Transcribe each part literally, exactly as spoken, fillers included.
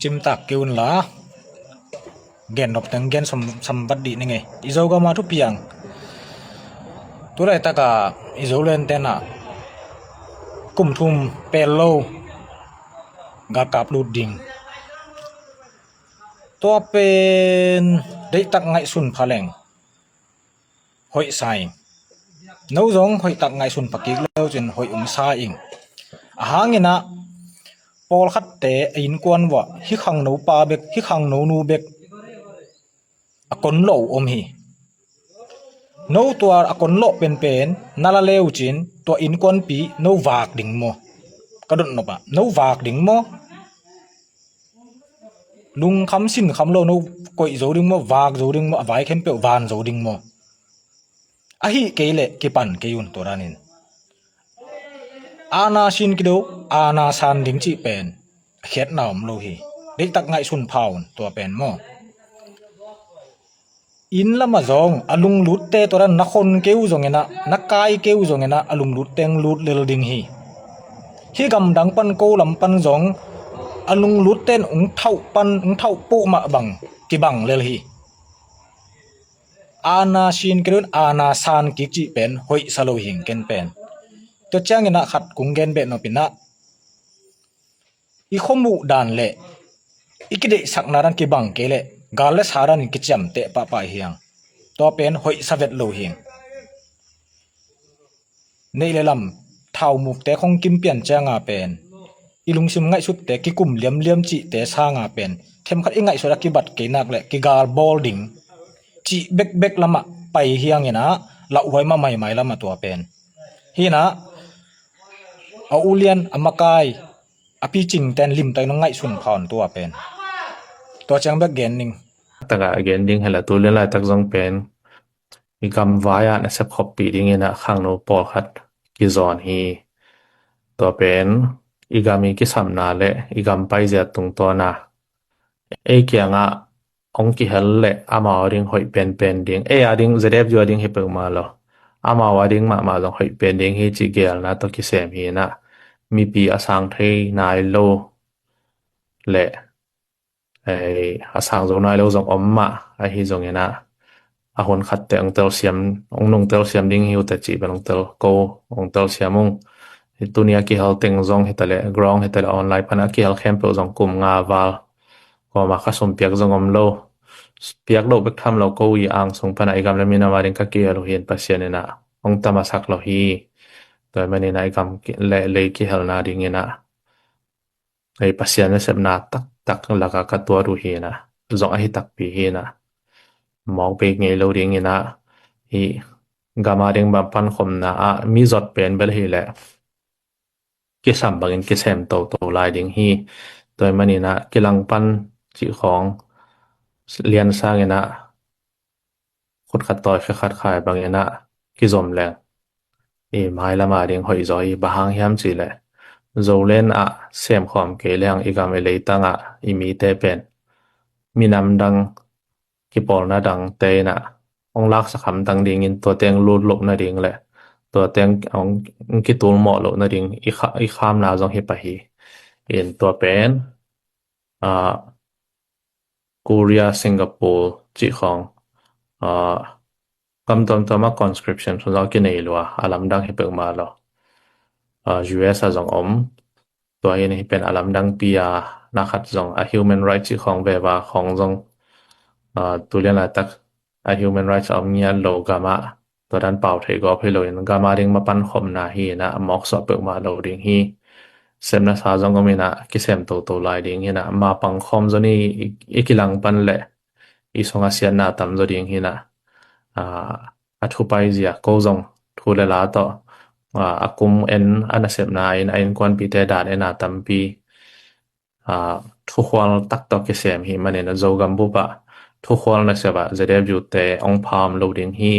Timtak kei un la, gen nop teng gen sam, sambat dih ni ngei. I Zogam a thupiang. Tulaitak a i Zolen tenah kum thum pel lo galkap lut ding. Tua pen deihtak ngaihsun pha leng hoih sa ing. No zong hoihtak ngaihsun pha kik leu cin hoih um sa ing. A hang inah pawlkhatte a innkuan uah hih khangno pa bek, hih khangno nu bek a kon lawh uh om hi. No tua a kon lawh penpen na la leu cin tua innkuanpi no vak ding maw? Ka dot nop ah no vak ding maw? Lungkham sinkham lo no koih zo ding maw, vak zo ding maw, a vai khempeuh van zo ding maw? Ahi kei leh kipan kei un tua danin. Aana sin kido, aana san ding cih pen a khiatna om lo hi. Deihtak ngaihsun pha un tua pen maw? Inn lamah zong a lunglutte tua dan na khon kei uh zong inah, na kai kei uh zong inah a lunglutte hong lut lel ding hi. Hih gamdang pan ko lam pan zong a lunglutte in hong thauh pan, hong thauh puh mah bang kibang lel hi. Aana sin kei un, aana san kik cih pen hoih sa lo hing ken pen. Tua ciang inah khat kung gen beh nop inah i khuamuh dan le i kideihsakna dan kibang kei leh gal le sa danin kiciamteh pahpah hiang. Tua pen hoih sa vet lo hiang. Neih le lam thaumukte khong kim pian cianga pen i lungsim ngaihsutte kikum liamliam cihte sanga pen themkhat i ngaihsut a kibat kei nak le kigal bawl ding cih bekbek lamah pai hiang inah lauhuai mah maimai lamah tua pen. Hi inah a ulian a makai a picingten limtakin hong ngaihsun pha un tua pen. Tua ciang bek gen ning. Taka gen ding hela tulian laitak zong pen i gamvai ah nasep khoppih ding inah khangno pawlkhat kizawn hi. Tua pen i gam i kisamna le i gam paizia tungtawna ei kiangah hong kihel le amau a ding hoih penpen ding, ei a ding, ZFU a ding hi peuhmah lo, amau a ding mahmah zong hoih pen ding hi cih gelna tawh kisem hi inah mipi a sang thei nai lo le a sang zo nai lo zong om mah ahi zong inah a hun khatte hong telsiam, hong nung telsiam ding hi uh teh cih pen hong tel ko, hong telsiam ung. Hi tuni a kihel teng zong hitaleh ground hitaleh online pan a kihel khempeuh zong kum nga val. Kuama kha sum piak zong om lo. Piak loh bek tham lo ko i ang sung pana i gam le minam a ding ka kihel uh hin Pasian inah hong tamasak lo hi. Tua manin ah i gam le lei kihelna ding inah ei Pasian nasepna taktak laka ka tuat uh hi inah zong ahi takpi hi inah mawk bei ngei lo ding inah i gam a ding bang pankhopna ah mi zot pen bel hileh kisam bangin kisem toto lai ding hi. Tua manin ah kilang pan cih khong lian sang inah khut khat tawi khe khat khai bang inah kizom leng i mailam a ding hoih zaw hi. Bang hang hiam cihleh Zolen ah semkhawm kei leng i gam i leitang ah i mite pen minam dang kipawlna dangte inah hong laksak hamtang dingin tua teng lut loh nading le tua teng hong kitul mawh loh nading i kha, i khamna zong hi pah hi. In tua pen ah, Korea, Singapore cih khawng ah, gam tuamtuam ah conscription sung zong a kinei lua, a lamdang hi peuhmah lo. Ah, U S a zong om. Tua hi pen a lamdangpi a na khat zong a human rights cih khawng veva khawng zong ah, tulian laitak a human rights a om ngiat lo gam ah tua dan pau thei gawp hi loin gam a ding mapan khopna hi inah a mawksuah peuhmah lo ding hi. Sepna sa zong om inah kisem toto lai ding hi inah ma pang khawm zaw ni i, i kilang pan le i sungah siatna tam zaw ding hi inah ah, a thupai zia ko zong thu le la tawh ah, a kum en a nasepna in a innkuanpite dan en a tampi ah, thukhual tak tawh kisem hi manin a Zogam bup ah thukhual nasep ah Z F U te hong pha om lo ding hi.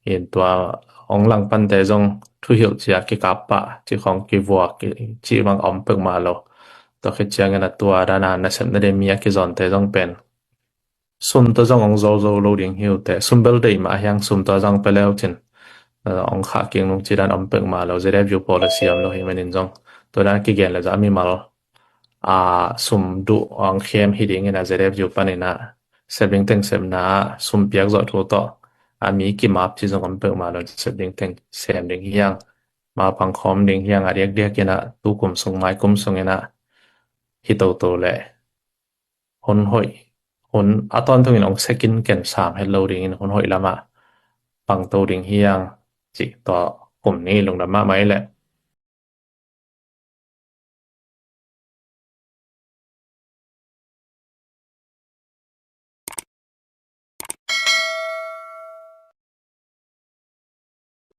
In tua hong langpante zong thuhilh cia kikap pah cih khawng kivuak cih bang a om peuhmah lo. Tua khit ciangin a tua dana nasepna ding mi a kizawnte zong pen sum tawh zong hong zo zo lo ding hi uh teh. Sum bel deih mah a hiang sum tawh zong pia leu cin ah, hong khah kik nung cih dan om peuhmah lo. Z F U policy om lo hi manin zong tua dan kigen le zah a mimal a, sum duh ang khem hi dingin a, Z F U panin a, sep ding teng sepna ah sum piak zawh thu tawh a, mi kimap ci zong om peuhmah lo in sep ding teng sem ding hi hang, ma pangkhawm ding hi hang a, diakdiakin a, tu kum sung, mai kum sungin a, hi toto leh hun hoih, hun a tawntungin hong sekin ken sam het lo dingin hun hoih lamah pangto ding hi hang, cih tua kum nih lungdam mahmah ih leh.